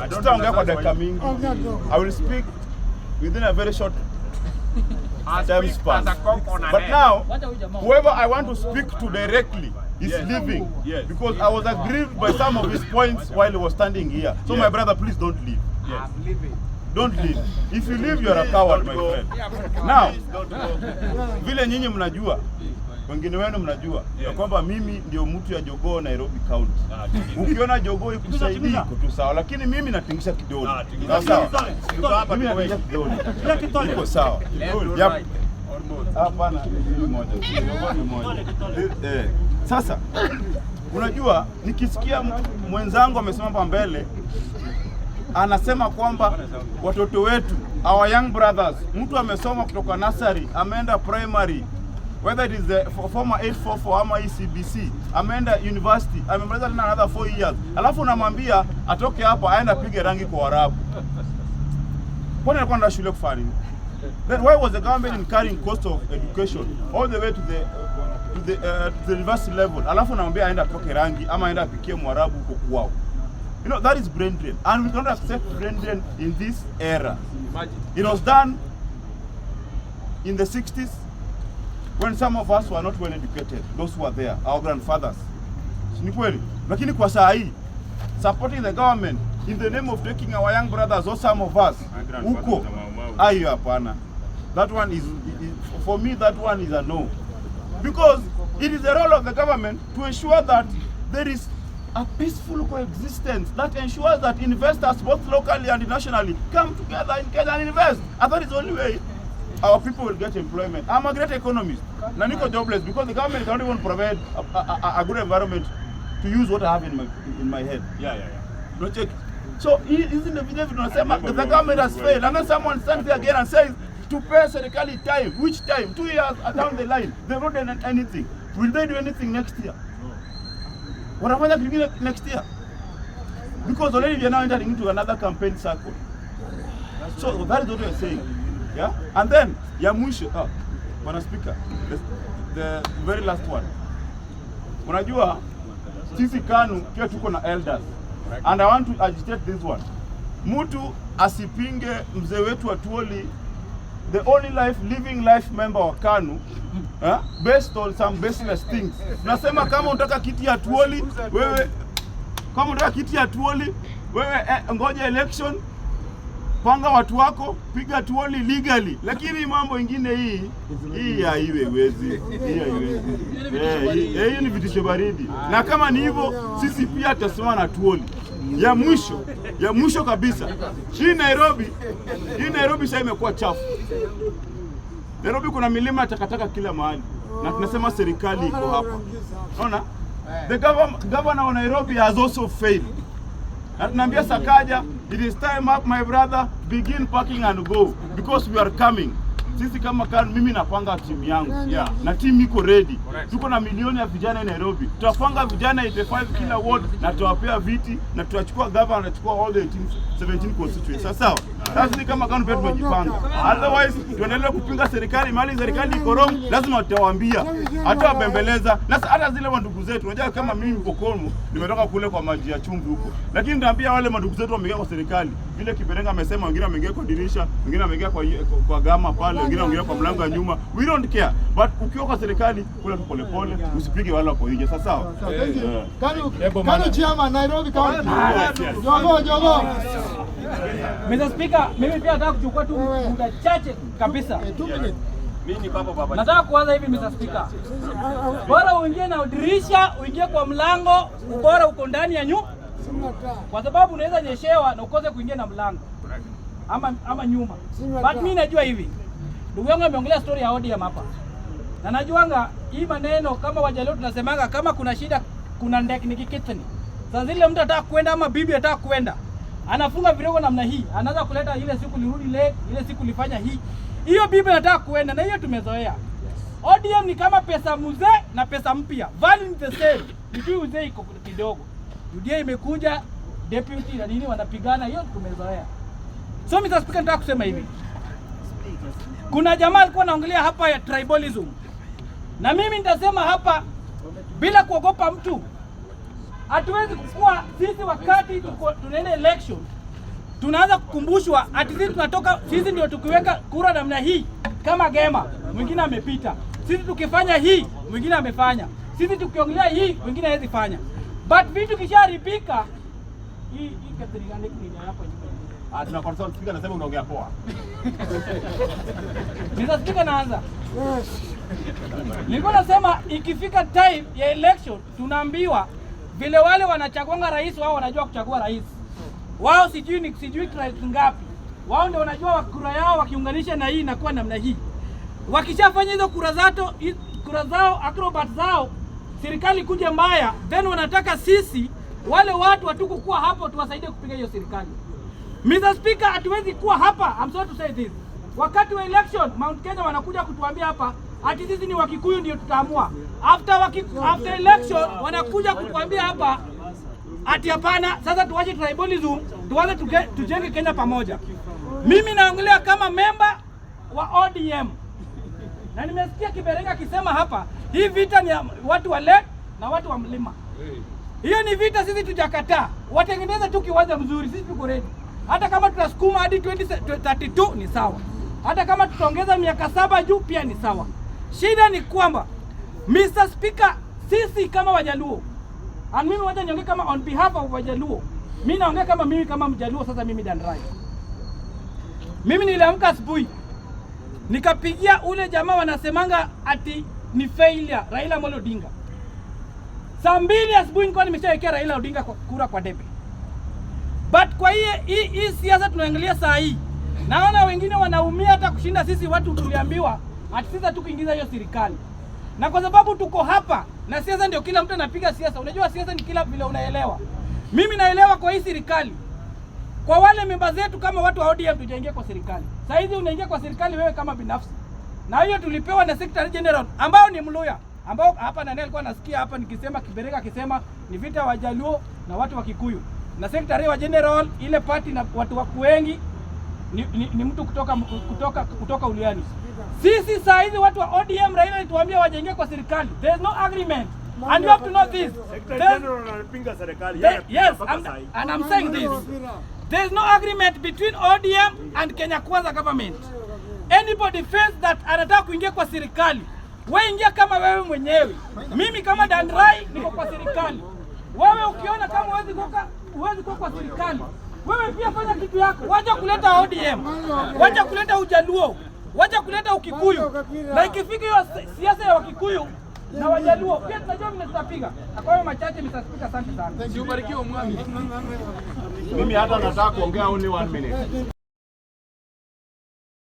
Sitaongea kwa dakika mingi. I will speak within a very short time span. But now, whoever I want to speak to directly is leaving because I was aggrieved by some of his points while he was standing here. So my brother, please don't leave. Don't leave. If you leave, you are a coward, my friend. Now, vile nyinyi mnajua, wengine wenu mnajua ya kwamba mimi ndio mtu ya jogoo Nairobi County. Ukiona jogoo ikusaidii, iko tu sawa, lakini mimi natingisha kidole. Sawa sawa. Mimi natingisha kidole. Iko sawa. Yep. Hapana, ni moja. Jogoo ni moja. Eh. Sasa unajua nikisikia mwenzangu amesimama hapa mbele anasema kwamba watoto wetu, our young brothers, mtu amesoma kutoka nursery, ameenda primary, whether it is the former 844 ama CBC, ameenda university, amemaliza tena another 4 years, alafu unamwambia atoke hapa aende apige rangi kwa Waarabu. Kwani alikuwa anaenda shule kufanya nini? Then why was the government incurring cost of education all the way to the university level? Alafu unamwambia aende atoke rangi ama aende apikie Mwarabu huko kwao. That is brain drain. And we cannot accept brain drain in this era. It was done in the 60s when some of us were not well educated, those who were there, our grandfathers. Si ni kweli? Lakini kwa saa hii supporting the government in the name of taking our young brothers or some of us huko, ayo hapana. That one is for me, that one is a no. Because it is the role of the government to ensure that there is a peaceful coexistence that ensures that investors, both locally and internationally, come together in Kenya and invest. And that is the only way our people will get employment. I'm a great economist. Na niko jobless because the government cannot even provide a good environment to use what I have in my head. No check. So hizi ndio vile tunasema the government has failed. And then someone stands there again and says to pay serikali time. Which time? 2 years down the line. They've not done anything. Will they do anything next year? Wanafanya kitu kingine next year? Because already we are now entering into another campaign cycle. So that is what we are saying. Yeah? And then ya mwisho, ah, Bwana Speaker, the very last one. Unajua sisi KANU pia tuko na elders. And I want to agitate this one. Mtu asipinge mzee wetu Atwoli, the only life living life member wa KANU, eh, based on some baseless things. Tunasema kama unataka kiti ya Atwoli wewe, kama unataka kiti ya Atwoli wewe, eh, ngoja election, panga watu wako, piga Atwoli legally, lakini mambo ingine hii haiwezi, hii haiwezi. Eh, hii ni vitisho baridi, na kama ni hivyo, sisi pia tutasimama na Atwoli. Ya mwisho kabisa, hii Nairobi sasa imekuwa chafu. Nairobi kuna milima ya takataka kila mahali, na tunasema serikali iko hapa. Unaona? The governor wa Nairobi has also failed. Na tunaambia Sakaja, it is time up, my brother, begin packing and go because we are coming. Sisi kama KANU, mimi napanga timu yangu na timu iko ready. Tuko na milioni ya vijana Nairobi, tutapanga vijana 85 kila ward na tutawapea viti na tutachukua governor, anachukua all the 18, 17 constituencies. Sawa sawa. Sasa sisi kama KANU pia tumejipanga, otherwise tuendelee kupinga serikali mahali serikali iko wrong, lazima tutawaambia, hata wabembeleza na hata zile mandugu zetu. Unajua kama mimi Kokomo nimetoka kule kwa maji ya chumvi huko, lakini nitaambia wale mandugu zetu wameingia kwa serikali, vile Kiberenga amesema, wengine wameingia kwa dirisha, wengine wameingia kwa gama pale, wengine wameingia kwa mlango wa nyuma. We don't care, but ukiwa kwa serikali kula tu polepole, usipige wale wako nje. Sawa sawa. Thank you. Eh. KANU chairman, Nairobi County. Yes. Jogoo, jogoo. Mr. Speaker, mimi pia nataka kuchukua tu muda chache kabisa. 2 minutes. Nataka kuanza hivi, Mr. Speaker. Bora uingie na dirisha, uingie kwa mlango, ubora uko ndani ya nyumba, kwa sababu unaweza nyeshewa na ukose kuingia na mlango ama nyuma. But mimi najua hivi, ndugu yangu ameongelea story ya ODM hapa, na najuanga hii maneno kama Wajaluo tunasemanga kama kuna shida kuna ndek ni kikitni. Sasa zile mtu anataka kwenda ama bibi anataka kwenda, anafunga virogo namna hii, anaanza kuleta ile siku nirudi late, ile siku nilifanya hii. Hiyo bibi anataka kuenda na hiyo tumezoea. ODM ni kama pesa mzee na pesa mpya. Value ni the same. Ni tu uzee iko kidogo. UDA imekuja deputy na nini wanapigana, hiyo tumezoea. So Mr. Speaker, nataka kusema hivi. Kuna jamaa alikuwa anaongelea hapa ya tribalism. Na mimi nitasema hapa bila kuogopa mtu. Hatuwezi kukua sisi wakati tuko tunaenda election tunaanza kukumbushwa ati sisi tunatoka, sisi ndio tukiweka kura namna hii kama Gema, mwingine amepita. Sisi tukifanya hii, mwingine amefanya. Sisi tukiongelea hii, mwingine hawezi fanya. But vitu kishaharibika, hii Catherine ni hapo nyuma. Ah, tuna consult speaker anasema unaongea poa. Mr. Speaker, naanza. Nilikuwa nasema ikifika time ya election tunaambiwa vile wale wanachaguanga rais wao wanajua kuchagua rais wao, sijui ni sijui tribes ngapi, wao ndio wanajua kura yao wakiunganisha na hii inakuwa namna hii. Wakishafanya hizo kura zao acrobat zao, serikali kuja mbaya, then wanataka sisi wale watu hatukukuwa hapo tuwasaidie kupiga hiyo serikali. Mr. Speaker, hatuwezi kuwa hapa. I'm sorry to say this. Wakati wa election Mount Kenya wanakuja kutuambia hapa ati sisi ni Wakikuyu ndio tutaamua. After election wanakuja kutuambia hapa ati hapana, sasa tuache tribalism, tuanze tujenge Kenya pamoja. Mimi naongelea kama member wa ODM na nimesikia Kiberenga akisema hapa, hii vita ni ya watu wa lake na watu wa mlima. Hiyo ni vita, sisi tujakataa. Watengeneze tu kiwanja mzuri, sisi tuko ready. Hata kama tutasukuma hadi 2032 ni sawa, hata kama tutaongeza miaka 7 juu pia ni sawa. Shida ni kwamba Mr. Speaker, sisi kama Wajaluo, and mimi wacha niongee kama on behalf of Wajaluo, mimi naongea kama mimi kama Mjaluo. Sasa mimi Dan Rai, mimi niliamka asubuhi nikapigia ule jamaa wanasemanga ati ni failure, Raila Amolo Odinga. Saa 2 asubuhi nilikuwa nimeshawekea Raila Odinga kwa kura kwa debe. But kwa hii siasa tunaangalia saa hii, naona wengine wanaumia hata kushinda sisi watu tuliambiwa ati sisi hatukuingiza hiyo serikali, na kwa sababu tuko hapa na siasa ndio kila mtu anapiga siasa. Unajua siasa ni kila vile unaelewa. Mimi naelewa kwa hii serikali, kwa wale memba zetu kama watu wa ODM tujaingia kwa serikali. Saa hizi unaingia kwa serikali wewe kama binafsi, na hiyo tulipewa na Secretary General ambao ni Mluya, ambao hapa nani alikuwa anasikia hapa nikisema Kibereka akisema ni vita Wajaluo na watu wa Kikuyu, na Secretary wa General ile party na watu wa wengi ni mtu kutoka Uliani. Sisi saa hizi watu wa ODM, Raila alituambia wajaingia kwa serikali. There is no agreement and you have to know this. Secretary General anapinga serikali. Yes, and I'm saying this. There is no agreement between ODM and Kenya Kwanza government. Anybody feels that anataka kuingia kwa serikali, wewe ingia kama wewe mwenyewe. Mimi kama Dan Rai niko kwa serikali. Wewe ukiona kama huwezi kuwa kwa serikali, wewe pia fanya kitu yako. Wacha kuleta ODM, wacha kuleta Ujaluo, wacha kuleta Ukikuyu. Na ikifika hiyo siasa ya Wakikuyu na Wajaluo pia tunajua vile tutapiga. Na kwa hiyo machache, Mr. Speaker, asante sana. Mimi hata nataka kuongea only one minute.